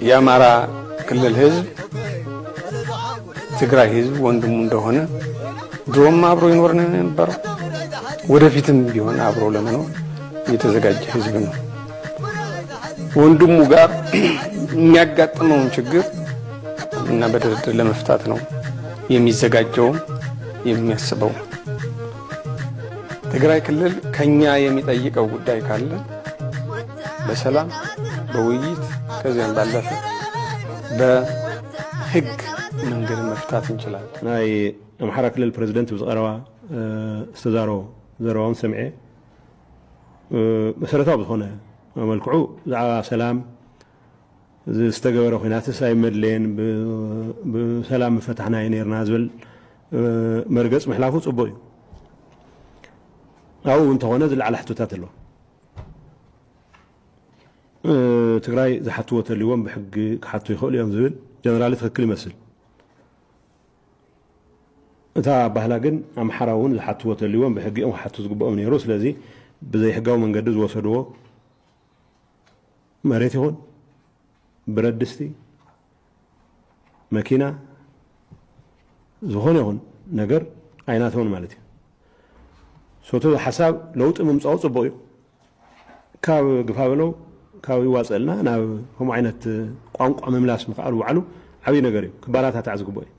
የአማራ ክልል ህዝብ ትግራይ ህዝብ ወንድሙ እንደሆነ ድሮም አብሮ ይኖር ነው የነበረው። ወደፊትም ቢሆን አብሮ ለመኖር የተዘጋጀ ህዝብ ነው። ወንድሙ ጋር የሚያጋጥመውን ችግር እና በድርድር ለመፍታት ነው የሚዘጋጀውም የሚያስበው። ትግራይ ክልል ከኛ የሚጠይቀው ጉዳይ ካለ በሰላም በውይይት ከዚያም ባለፈ በህግ መንገድ መፍታት እንችላለን። ናይ ኣምሓራ ክልል ፕሬዚደንት ብዝቐረባ ዝተዛረቦ ዘረባውን ሰምዐ መሰረታዊ ዝኾነ መልክዑ ብዛዕባ ሰላም ዝተገበረ ኩናትስ ኣይመድለየን፣ ብሰላም ምፈታሕናዮ ነርና ዝብል መርገፅ ምሕላፉ ፅቡቅ እዩ። ኣብኡ እንተኾነ ዝለዓለ ሕቶታት ኣሎ። ትግራይ ዝሓትዎ ተልዎም ብሕጊ ክሓቱ ይኽእሉ እዮም ዝብል ጀነራል ትክክል ይመስል። እታ ባህላ ግን ኣምሓራ እውን ዝሓትዎ ተልዎም ብሕጊ እዮም ክሓቱ ዝግብኦም ነይሩ። ስለዚ ብዘይሕጋዊ መንገዲ ዝወሰድዎ መሬት ይኹን ብረት ድስቲ፣ መኪና፣ ዝኾነ ይኹን ነገር ኣይናተውን ማለት እዩ። ሶቶ ሓሳብ ለውጢ ምምፃኡ ፅቡቅ እዩ። ካብ ግፋ በለው ካብ ይዋፀልና ናብ ከምኡ ዓይነት ቋንቋ ምምላስ ምክኣሉ ባዕሉ ዓብዪ ነገር እዩ፣ ክበራታታዕ ዝግብኦ እዩ።